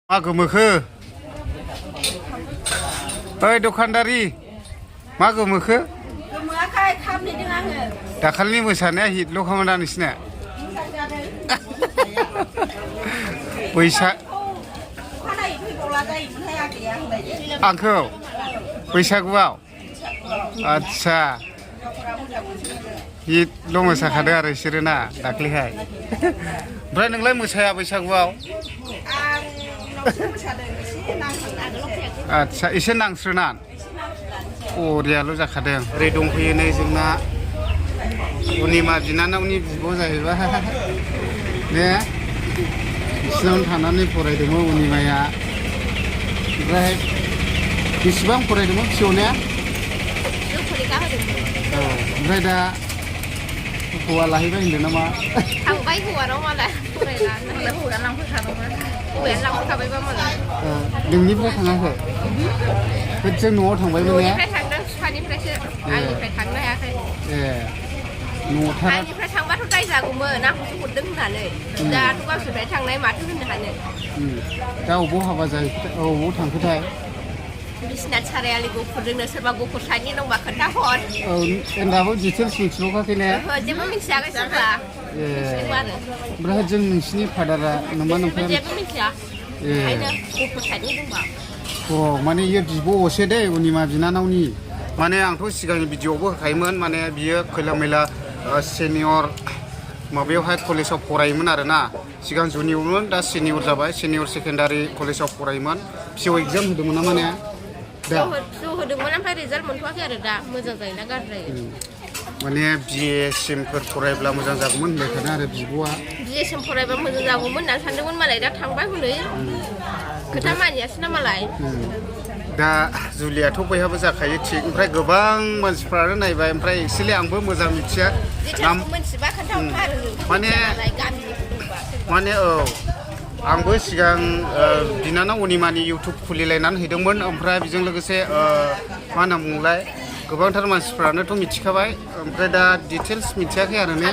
मा गोमोखो ओइ दखानदारि मा गोमोखो गोमोआखै खामनिदों आङो दाखालिनि मोसानाया हिटल' खामोन दा नोंसिना बैसाग अखानायै फैबावला जायोमोनहाय आगैया होनबाय आंखौ बैसागुआव आदसा हिटल' मोसाखादों आरो बिसोरो ना दाख्लैहाय ओमफ्राय नोंलाय मोसाया बैसागुआव आदसा एसे नांस्रोना अरियाल' जाखादों ओरै दंफैयो नै जोंना अनिमा बिनानावनि बिब' जाहैबाय ने बिसिनावनो थानानै फरायदोंमोन अनिमाया ओमफ्राय बेसेबां फरायदोंमोन फिसौनिया औ ओमफ्राय दा हौवा लाहैबाय होनदों नामा थांबाय हौवानाव मालाय फरायला हौवाया लांफैखादोंमोन हौवाया लांफैखाबायबा मालाय नोंनिफ्राय थाङाखै जों न'आव थांबायमोन ने न'निफ्राय थांदों बिफानिफ्रायसो आंनिफ्राय थांनो हायाखै ए न'आव थाङा आंनिफ्राय थांबाथ' दाय जागौमोन आंखौसो हरदों होननानै दाथ' गावसोरनिफ्राय थांनाय माथो होननो हानो दा अबाव हाबा जायो अबाव थांखोथाय बिसिना सारायालि गुफुरजोंनो सोरबा गुफुर साइडनि दंबा खोन्थाहर औ दाबो डिटेल्स मिथिबावाखै ने जेबो मिथियाखै सोरबा ओमफ्राय जों नोंसिनि फादारा नामा नोंथां जेबो मिथिया ओंखायनो गुफुर साइडनि दंबा अ माने इयो बिब' असे दै अनिमा बिनानावनि माने आंथ' सिगांनि भिडिअ'आवबो होखायोमोन माने बियो खैला मैला सिनियर माबायावहाय कलेजाव फरायोमोन आरोना सिगां जुनियरमोन दा सिनियर जाबाय सिनियर सेकेन्डारि कलेजाव फरायोमोन पिअ एग्जाम होदोंमोन नामा ने दा होदोंमोन ओमफ्राय रिजाल्ट मोनथ'वाखै आरो दा मोजां जायोना गाज्रि जायो माने बिए सिमफोर फरायब्ला मोजां जागौमोन होनबाय थादों आरो बिब'आ बिए सिम फरायबा मोजां जागौमोन होननानै सानदोंमोन मालाय दा थांबाय हनै खोथा मानियासै ना मालाय दा जुलियाथ' बयहाबो जाखायो थिग ओमफ्राय गोबां मानसिफ्रानो नायबाय ओमफ्राय एक्सुवेलि आंबो मोजां मिथिया माने औ आंबो सिगां बिनानाव अनिमानि इउटुब खुलिलायनानै हैदोंमोन ओमफ्राय बेजों लोगोसे मा होनना बुङोलाय गोबांथार मानसिफ्रानोथ' मिथिखाबाय ओमफ्राय दा डिटेल्स मिथियाखै आरो ने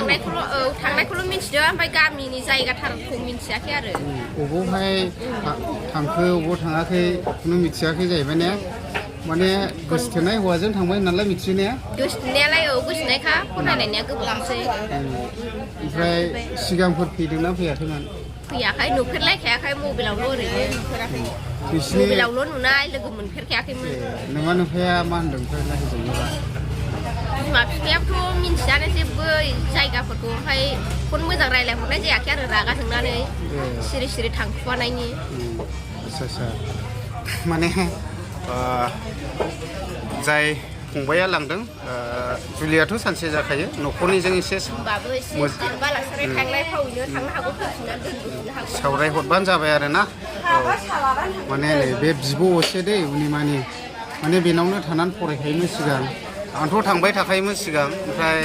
थांनायखौल' मिथिदों ओमफ्राय गामिनि जायगाथारखौ मिथियाखै आरो अबावहाय थांखो अबाव थाङाखै खुनु मिथियाखै जाहैबाय ने माने गोसोथोनाय हौवाजों थांबाय नालाय मिथियो ने गोसोथोनायालाय औ गोसोनायखा फरायनायनिया गोबावसै ओमफ्राय सिगांफोर फैदोंना फैयाखैमोन फैयाखै नुफेरलायखायाखै मबाइलावल' ओरैनो नुफेराखै मबाइलावल' नुनाय लोगो मोनफेरखायाखैमोन नोंहा नुफाया मा होनदों ओमफ्राय नायहैजोबनोबा बिमा बिफायाबोथ' मिन्थियानो जेबो जायगाफोरखौ ओमफ्राय फन मोजां रायज्लायहरनाय जायाखै आरो रागा जोंनानै सिरि सिरि थांखुमानायनि आदसा माने जाय फंबाया लांदों जुलियाथ' सानसे जाखायो न'खरनिजों एसे सावराय हरबानो जाबाय आरो ना माने बे बिब' असे दै अनिमानि माने बेनावनो थानानै फरायखायोमोन सिगां आंथ' थांबाय थाखायोमोन सिगां ओमफ्राय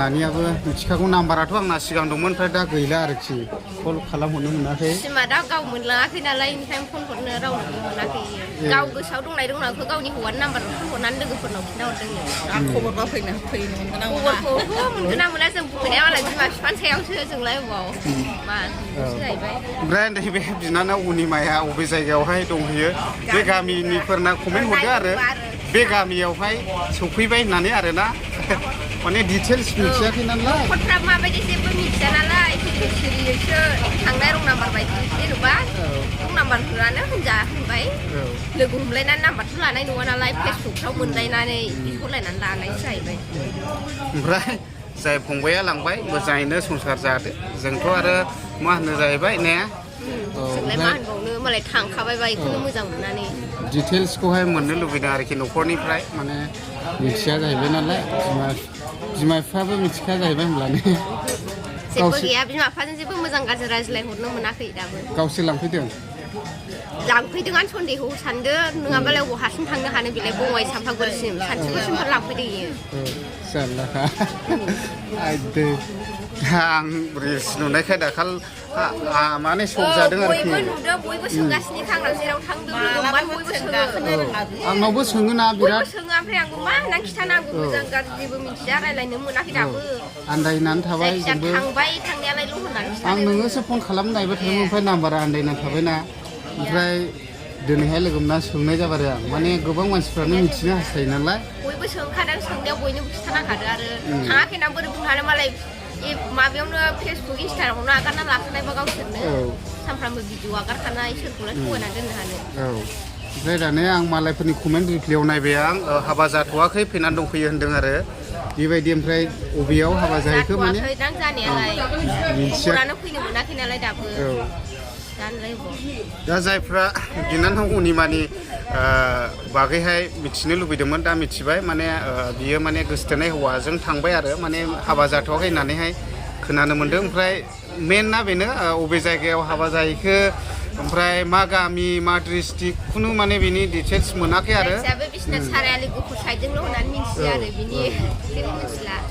नानियाबो मिथिखागौ नाम्बाराथ' आंना सिगां दंमोन ओमफ्राय दा गैला आरोखि कल खालामहरनो मोनाखै सिमा दा गाव मोनलाङाखै नालाय बेनिखायनो फन हरनो रावनोबो मोनाखै गाव गोसोआव दंनाय दंनायखौ गावनि हौवानि नाम्बाराव फन हरनानै लोगोफोरनाव खिन्थाहरदों खबरबा फैनो मोनगोन ना मोना मोना जों फैनाया मालाय बिमा बिफानि सायावसो जोंलाय अबाव मा जाहैबाय ओमफ्राय नैबे बिनानाव अनिमाया अबे जायगायावहाय दंहैयो बे गामिनिफोरना कमेन्ट हरदो आरो बे गामियावहाय सफैबाय होननानै आरोना माने डिटेल्स मिथियाखै नालाय न'खरफ्रा माबायदि जेबो मिथिया नालाय सिरियैसो थांनाय रं नाम्बार बायदि जेन'बा रं नाम्बारफोरानो होनबाय लोगो हमलायनानै नाम्बारथ' लानाय नङा नालाय फेसबुकफ्राव मोनलायनानै बिहरलायनानै लानायसो जाहैबाय ओमफ्राय जाय फंबाया लांबाय मोजाङैनो संसार जादो जोंथ' आरो मा होनो जाहैबाय ने जोंलाय मा होनबावनो मालाय थांखाबाय बा बेखौनो मोजां मोननानै डिटेल्सखौहाय मोननो लुबैदों आरोखि न'खरनिफ्राय माने मिथिया जाहैबाय नालाय बिमा बिफायाबो मिथिखाया जाहैबाय होनब्लानो जेबो गैया बिमा बिफाजों जेबो मोजां गाज्रि रायज्लायहरनो मोनाखै दाबो गावसोर लांफैदों लांफैदों सन्देह सानदों नङाबालाय अबाव हारसिं थांनो हानो बेलाय बङाइ सामफागुरिसिम सानसेफोरसिमफोर लांफैदों इयो जारलाखा आं रिल्स नुनायखाय दाखाल माने शक जादों आरोखि बयबो नुदों बयबो सोंगासिनो थांनाव जेराव थांदों बयबो सोङो आंनावबो सोङोना बिराद सोङो ओमफ्राय आंबो मा होनना खिथानांगौ मोजां गाज्रिबो मिथिया रायलायनो मोनाखै दाबो आन्दायनानै थाबाय जोंबो थांबाय थांनायालाय होननानै आं नोङोसो फन खालामनो नायबाय थादोंमोन ओमफ्राय नाम्बारा आन्दायनानै थाबायना ओमफ्राय दिनैहाय लोगो मोनना सोंनाय जाबाय आरो आं माने गोबां मानसिफ्रानो मिथिनो हास्थायो नालाय बयबो सोंखादों सोंनायाव बयनोबो खिथानांखादों आरो थाङाखैना बोरै बुंनो हानो मालाय माबायावनो फेसबुक इन्सटाग्रामावनो आगारना लाखानायबा गावसोरनो सानफ्रामबो भिडिअ आगारखानाय सोरखौलाय थगायना दोननो हानो ओमफ्राय दानिया आं मालायफोरनि कमेन्ट रिप्लायाव नायबाय आं हाबा जाथ'वाखै फैनानै दंफैयो होन्दों आरो बेबायदि ओमफ्राय बबेयाव हाबा जाहैखो माने जानायालाय खबरानो फैनो मोनाखै नालाय दाबो दा जायफ्रा बिनानाव अनिमानि बागैहाय मिथिनो लुबैदोंमोन दा मिथिबाय माने बियो माने गोसोथोनाय हौवाजों थांबाय आरो माने हाबा जाथ'वाखै होननानैहाय खोनानो मोन्दों ओमफ्राय मेनना बेनो अबे जायगायाव हाबा जाहैखो ओमफ्राय मा गामि मा डिस्ट्रिक्ट खुनु माने बिनि डिटेल्स मोनाखै आरो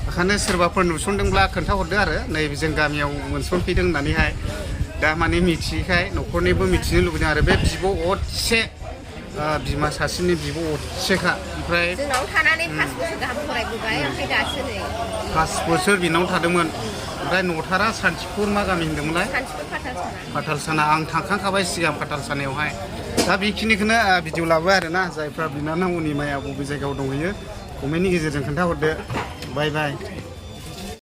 ओंखायनो सोरबाफोर नुसनदोंब्ला खोन्थाहरदो आरो नै जों गामियाव मोनसनफैदों होननानैहाय दा माने मिथियैखाय न'खरनिबो मिथिनो लुबैदों आरो बे बिब' असे बिमा सासेनि बिब' असेखा ओमफ्राय जोंनाव थानानै 5 बोसोर गाहाम फरायबोबाय ओमफ्राय दासो नै 5 बोसोर बिनाव थादोंमोन ओमफ्राय न'थारा सान्थिफुर मा गामि होनदोंमोनलाय पाथालसाना आं थांखांखाबाय सिगां पाथालसानायावहाय दा बेखिनिखौनो भिडिअ लाबाय आरोना जायफ्रा बिनानाव अनिमाया बबे जायगायाव दंहैयो कमेन्टनि गेजेरजों खोन्थाहरदो बाय बाय